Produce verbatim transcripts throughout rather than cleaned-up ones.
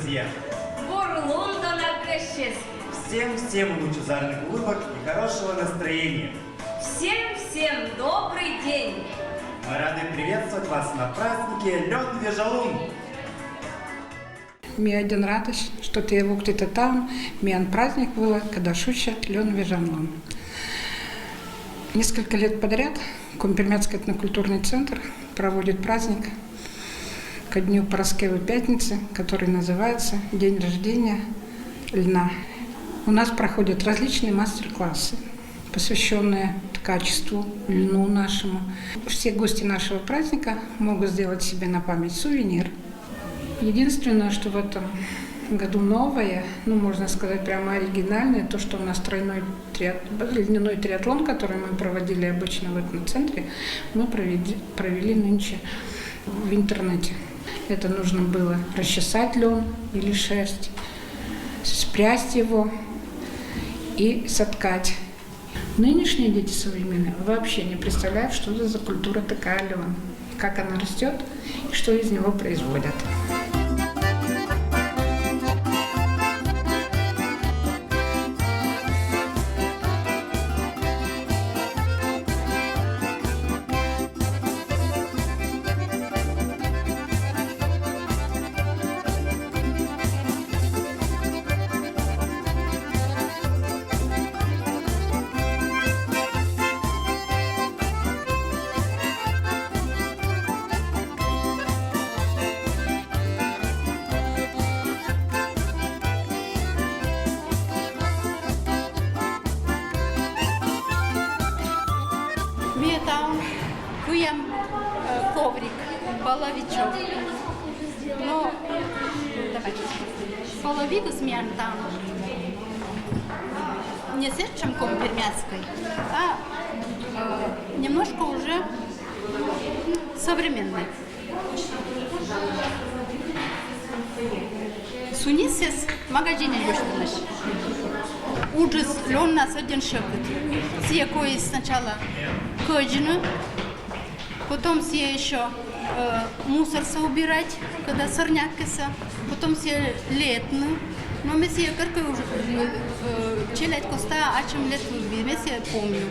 друзья! Бур лун тонар, грезчиз! Всем-всем лучезарных улыбок и хорошего настроения! Всем-всем добрый день! Мы рады приветствовать вас на празднике Лён Вежалун! Ми один радость, что ты его кто-то там, миян праздник было, когда шуча Лён Вежалун. Несколько лет подряд Коми-Пермяцкий этнокультурный центр проводит праздник ко дню Параскевы Пятницы, который называется «День рождения льна». У нас проходят различные мастер-классы, посвященные ткачеству, льну нашему. Все гости нашего праздника могут сделать себе на память сувенир. Единственное, что в этом году новое, ну, можно сказать, прямо оригинальное, то, что у нас тройной триат-, льняной триатлон, который мы проводили обычно в этом центре, мы проведи-, провели нынче в интернете. Это нужно было расчесать лен или шерсть, спрясть его и соткать. Нынешние дети современные вообще не представляют, что это за культура такая лен, как она растет и что из него производят. Ми таун куям, э, коврик, половичок. Но, давай. Половик из миян таун. Не сетчем коми-пермяцкой, а, э, немножко уже современной. Сунисез магазинын гӧсьтылысь. Уджыс лённас сёдӧн сьӧкыд. Сійӧ кӧсйис сначала кӧдзны, потом сійӧ ещё, э, мусорсӧ убирать, когда сорняккӧсӧ, потом сійӧ летны. Но ме сійӧ кӧркӧ уджыс, э, э, челядь коста ачым летлывлі, ме сійӧ помню.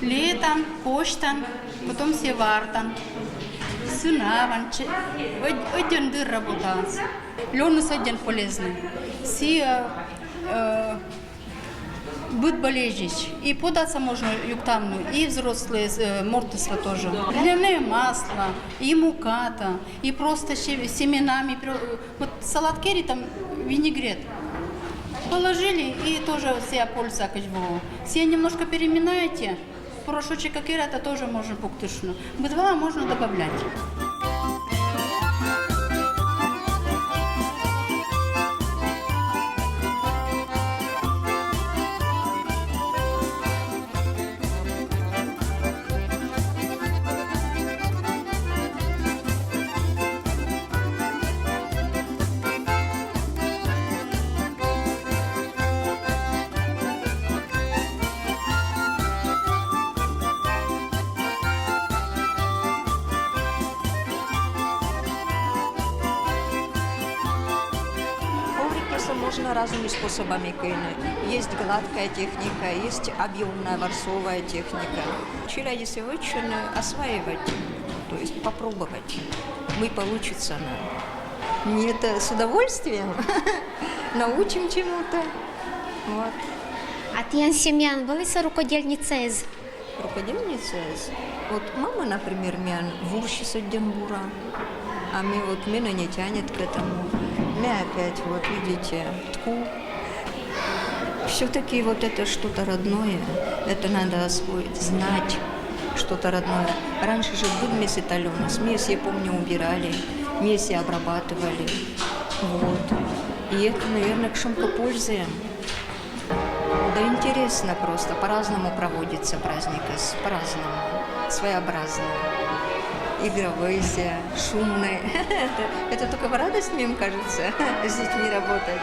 Летан, косьтан, потом сійӧ вартан. Сынаван, че-, ӧд-, ӧддьӧн дыр работаыс. Лёныс ӧддьӧн полезный. Сійӧ, э, быд болезньысь. И податься можно юктавны, и взрослые, э, мортыслы тоже. Льняное масло, и муката, и просто се-, семенами, пр-, вот салат керита, там винегрет. Положили, и тоже сійӧ польза кӧть во. Сійӧ немножко переминаете, порошочек керита, тоже можно пуктыштны. Быд вылӧ можно добавлять. Коврикъяссӧ можно разными способами кыйны. Есть гладкая техника, есть объёмная ворсовая техника. Челядьыс вӧчны осваивать, то есть попробовать. Мый получится на. Нет, э, с удовольствием. Научим чему-то. Вот. А тіян семьяын вӧлі со рукодельницаыс? Рукодельницаыс? Вот мама, например, миян вурсис ӧддьӧн бура. А ме вот, меня не тянет к этому. Ме опять, вот видите, тку. Все-таки вот это что-то родное, это надо освоить, знать что-то родное. Раньше же быдмес итальянос, ми сійӧ, помню, убирали, ми сійӧ обрабатывали. Вот. И это, наверное, к чему-то пользуем. Да интересно просто, по-разному проводится праздник, с-, по-разному, своеобразно. Игровой, шумный. Это, это только в радость, мне кажется, с детьми работать.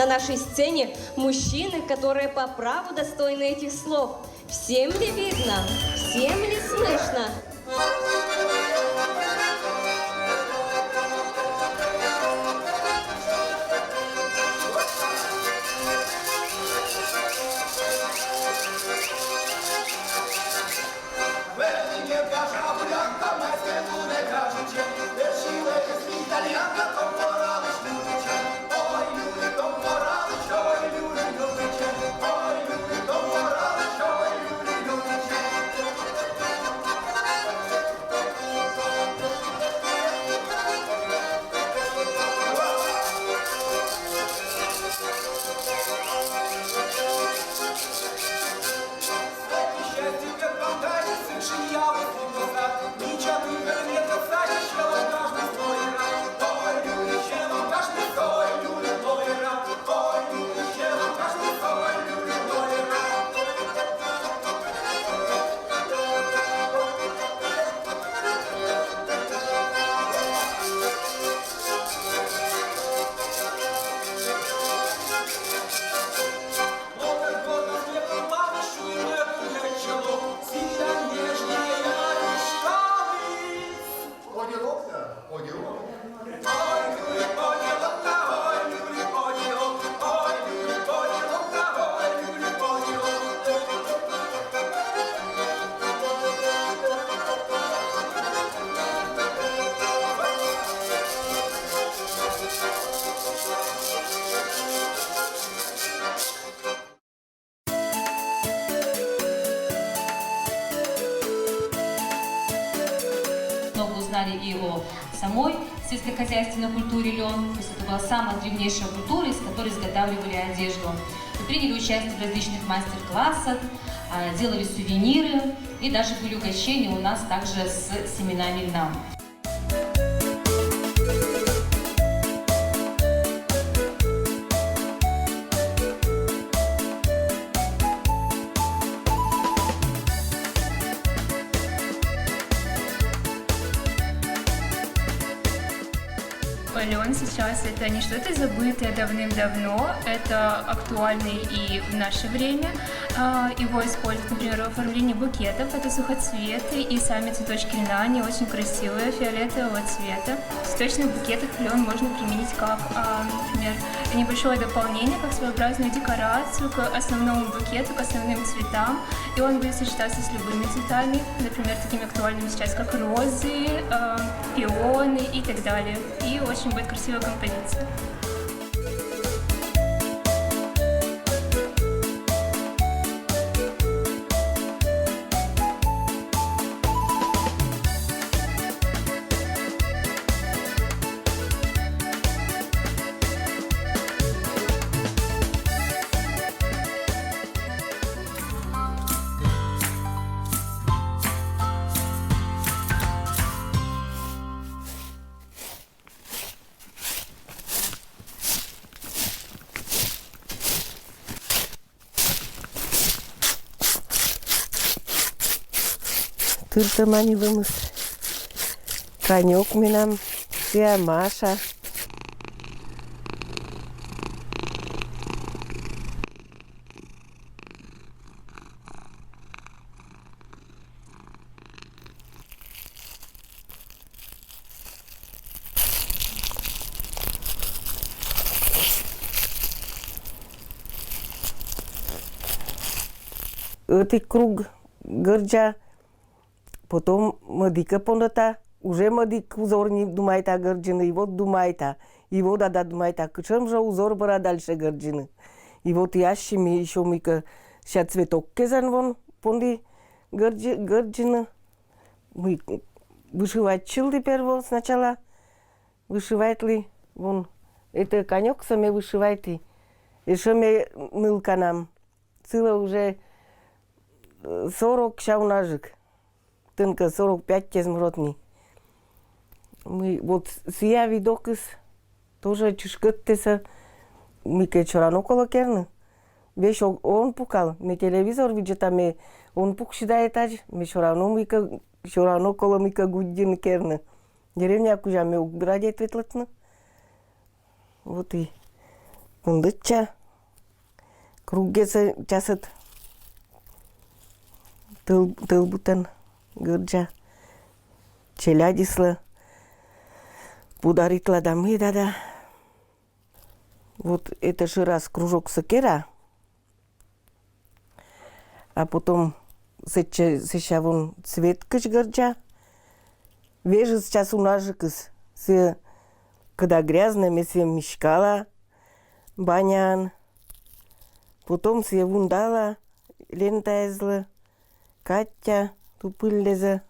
На нашей сцене мужчины, которые по праву достойны этих слов. Всем ли видно? Всем ли слышно? Много узнали и о самой сельскохозяйственной культуре лен. То есть это была самая древнейшая культура, из которой изготавливали одежду. Мы приняли участие в различных мастер-классах, а, делали сувениры, и даже были угощения у нас также с семенами льна. Лен сейчас — это не что-то забытое давным-давно, это актуальный и в наше время. А, его используют, например, в оформлении букетов. Это сухоцветы, и сами цветочки льна, они очень красивые, фиолетового цвета. В цветочных букетах лен можно применить как, а, например, небольшое дополнение, как своеобразную декорацию к основному букету, к основным цветам. И он будет сочетаться с любыми цветами, например, такими актуальными сейчас, как розы, а, пионы и так далее. И очень будет красивая композиция. Тыртӧма ньылӧмыс. Канёк менам, сія Маша. Ӧтик круг гӧрддза, потом мӧдикӧ пондӧта, уже мӧдик узор нин думайта гӧрддзыны, и вот думайта, и вот ада думайта, кутшӧм жӧ узор бара дальше гӧрддзыны. И вот и ассьым ещӧ мыйкӧ сэсся цветок кезан вон понді гӧрддзы-, гӧрддзыны. Мый, вышивайтчылі перво сначала. Вышивайтлі вон. Это канёксӧ ме вышивайті. Ещӧ ме нылканам. Сылы уже, э, сорок сяунажык. Тэнкӧ сорок пять кез мротни. Мый, вот сія видокыс тоже чышкӧттӧ сійӧ, мыйкӧ сёран колӧ керны. Весь о-, он пукал, ме телевизор видзӧда, ме он пуксьы да этадз, ме сёран мыйкӧ, сёран колӧ мыйкӧ гуддьыны керны. Деревня кузя ме уг радейт ветлӧдны. Вот и Пундытча круггесӧ часӧд тӧл-, тӧлбутӧн гӧрдза челядьыслы подаритла да мый да, да. Вот это шӧрас кружоксӧ кера, а потом сэтчӧ, сэсся вон цветкӧдз гӧрдза. Вежыс час унажыкыс. Сійӧ кӧ да грязнӧй, ме сійӧ миськала баняын. Потом сійӧ вундала лентаэзлы. Катя тупыльдӧзӧ.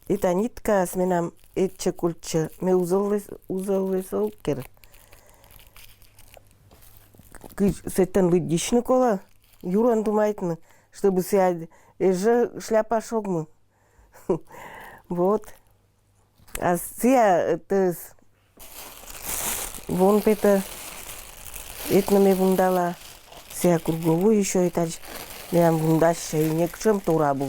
И та ниткаас менам этчӧ кольччӧ, ме узоллы, узоллы со ог кер. Кыдз сэтӧн лыддьысьны колӧ, юрӧн думайтны, чтобы сійӧ эз жӧ шляпа шогмы. Вот. А сійӧ, э, тӧс вон петӧ, этнӧ ме вундала, сійӧ круговой ещё этадз, менам вундассьӧ и некутшӧм тор абу.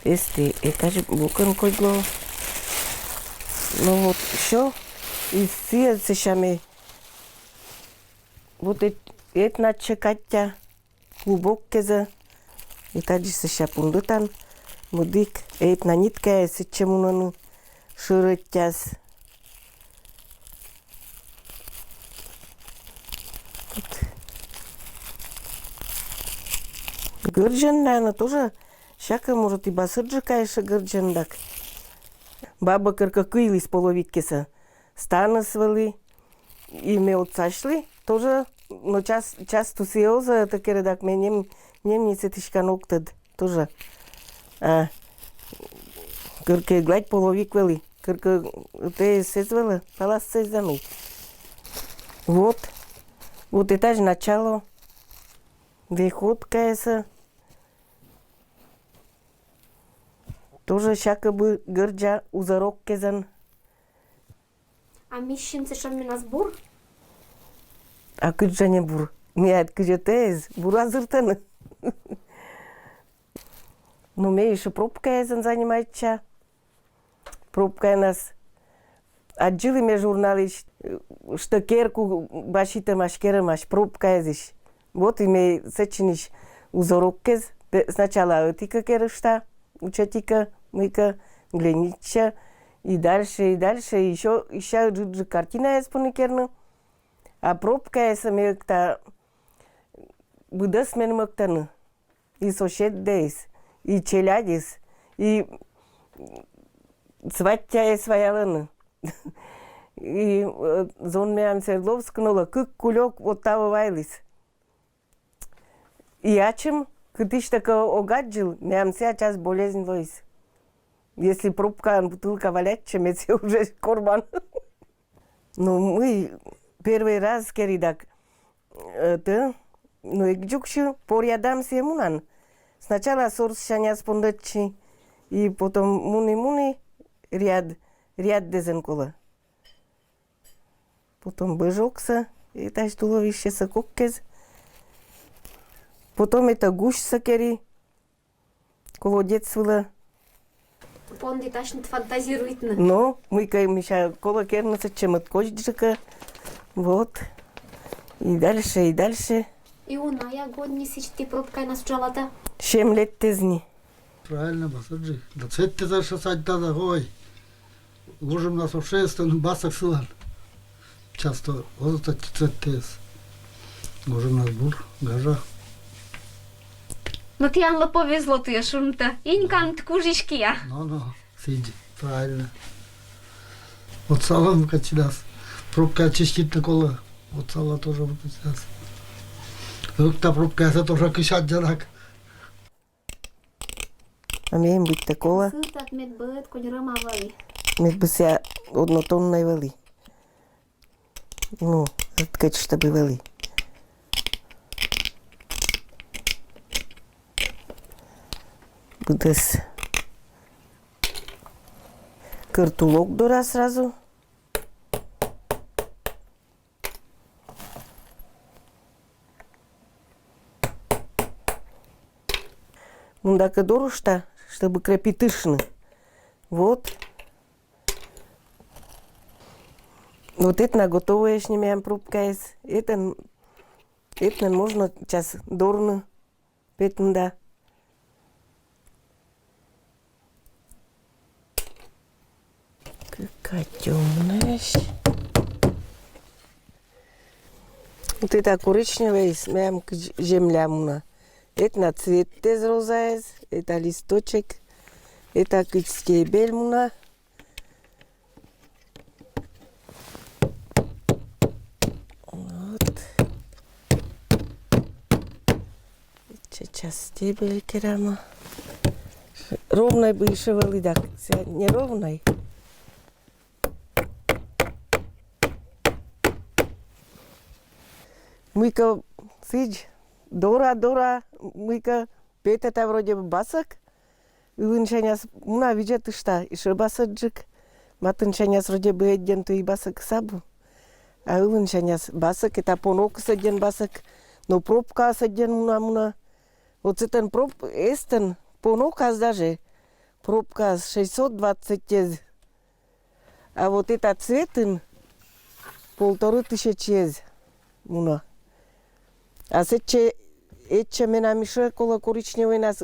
Эсті этадз бокӧн кодь лоӧ. Ну вот, всё. И сійӧ сэсся ме вот эт-, этнад чекаття. Клубок кезӧ. И тадзи сэсся пундытан. Мӧдік, этна ниткаяс сэтчӧ мунӧны шӧрӧтчас. Гӧрдзӧн, наверно, тоже всякӧ, может, и басӧджык кайышӧ гӧрдзӧн дак. Бабӧ кӧркӧ кыйліс половиккесӧ. Станыс вӧлі, и ме отсасьлі тоже, но час, часто сійӧ оз этӧ керӧ дак, ме нем, нем ни сэтысь кӧ ог тӧд тоже. А кӧркӧ гладь половик вӧлі, кӧркӧ этӧ эз вӧлӧ, паласыс эз вӧлӧ. Вот. Вот этадз начало. Выходкаясӧ. Тоже всякӧ бы гӧрдза узорок кезан. А миссьын сэтшӧм менас бур? А кыдз жӧ не бур? Миян кыдз этӧ эз, бура зыртӧны. Ну, ме ещё пробкаясӧн занимайтча. Пробкаянас аддзылі ме журналысь, что керку баситӧмаӧсь, керӧмаӧсь пробкаясысь. Вот и ме сэтчӧ нин узорок кез, пе-, сначала ӧтикӧ керышта, учӧтикӧ, мыйкӧ, глянитчӧ, и дальше, и дальше, ещё, ещё ыджыд картинаяс поні керны. А пробкаясӧ ме ӧкта, быдӧс мен мӧктӧны. И соседдӧйыс, и челядьыс, и сватьяяс ваялӧны. И, э, зонмӧй Свердловскын олӧ, кык кулёк вот таво вайліс. И ачым, кытысь тӧкӧ ог аддзыл, миян сійӧ час болезнь лоис. Если пробкаын бутылка валятчӧ, ме сійӧ уже корман. Ну, мый первый раз кери дак, этӧ, ну, эг дзугсьы, поръя дам сійӧ мунан. Сначала сорсяньыс пондӧдчи, и потом муні-муні, ряд, ряд дезӧн колӧ. Потом бӧжӧксӧ, и тадз туловищесӧ кок кез. Потом этӧ гусьсӧ кери. Колодец вылӧ. Понді татшӧмӧн фантазируйтны. Ну, мыйкӧ, мися, колӧ керны сэтчӧ мӧд кодзджыкӧ. Вот. И дальше, и дальше. И уна-ӧ годнас сідз ті пробкаянас уджалатӧ? Сьӧм лет эз нин. Правильно, басӧджык. Да цветтӧ сэтчӧ садьта да, ой. Гожӧмнас ошйӧ, басӧк сылан. Часто оз тӧд цветтӧ эз. Гожӧмнас бур, гажа. Но тіянлы повезло, тіян шунтӧ. Инканныд кужис киа. Но, но, сідз, правильно. Отсалам кӧть час. Пробка чиститны колӧ. Отсала тоже кӧть час. Ӧкта пробкаясӧ тоже кысь аддза дак. А мем быттьӧ колӧ. Сылтад мед быд, кодь рӧма вӧлі. Мед бы сійӧ однотоннӧй вӧлі. Ну, ӧткӧдз, чтобы вӧлі. Быдӧс. Кӧрт улок дорас сразу. Мында кӧ дорушта, чтобы крепитнытны. Вот. Вот это на готовое снимаем пробкаэз. Это, это можно час дорны петында. Какая тёмная. Вот это коричневое, мем земля муна. Это на цветэз розаэз, это листочек, это кыдз стебель муна. Вот. Сейчас стебель керама. Ровной бы ещё вылыдак, неровной. Мыйка сыдз, дора, дора, мыйка петэ та вроде бы басок. Ылын сяняз муна видзетышта, ещё басокджык. Матын сяняз вроде бы эдден туй басок сабу. А ылын сяняз басок, это понок сыдден басок. Но пробка сыдден муна, муна. Вот сэтэн проб, эстэн понок аз даже. Пробка шестьсот двадцать тез. А вот это цветын полторы тысячи эз муна. А сэтче, этче менам ещё коло коричневойнас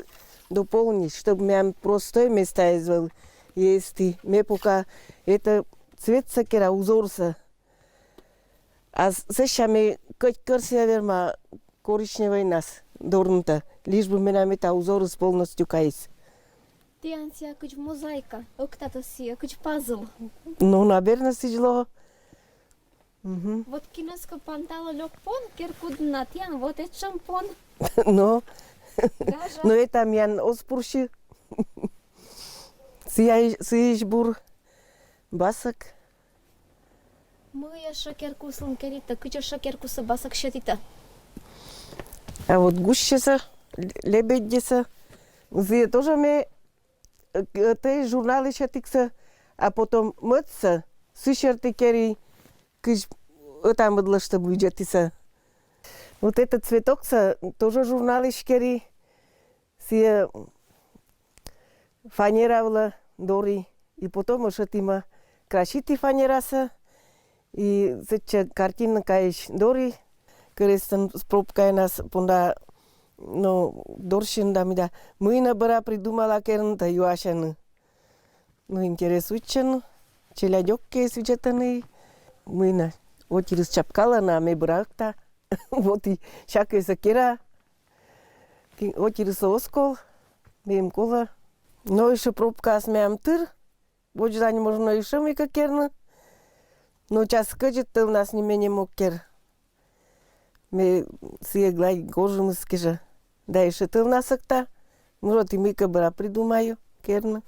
дополнить, чтобы менам простой места эз выл. Если ме пока это цветсэ кера, узорсэ. А с-, сэсся ме кӧть кӧрсья верма коричневойнас дорнытэ, лишь бы менам это узорыс полностью кайиз. Тиан сия кыдз мозаика, октатос сия кыдз пазл. Ну, наверно, сыдз лоэ. Мгм. Вот киноска пантала лёк пон, керкудна тиан, вот этшем пон. Но. Гажа. Но это миян оз пурсьы. Сыя, сыысь бур басок. Мыйысь керкуслэн керита, кыдысь керкуссэ басок сётӥта. А вот гусьсэ, лебедьсэ, сые тоже ме, э, тӥ журналэ сётӥсько, а потом мӧдсэ, сыӵе тӥ кери, кызь ӧта-мӧдлэсь, чтобы видетӥсько. Вот этот цветоксэ тоже журналысь кери. Сие фанера вылэ дори, и потом ошетӥма, краситӥ фанерасэ, и сыӵе картинкаысь дори, крестоен с пробкаенас понда, но дорсин да меда, мыйын быра придумала керны та юасены. Ну, интересуйтчены, челядь ог ке сыӵе тыни, мыйын, отӥ дырыз чапкала на, ме быра ӧкта. Вот и всякое сокера. Отӥ дырыз оскол, мем коло. Но ещё пробкаос мем тыр. Водзлань можно ещё мыйка керны. Но час кызьы тылнас ни ме но ог кер. Ме сые гладь гожымыс кеже. Да ещё тылнас ӧкта. Может, и мыйка быра придумаю керны.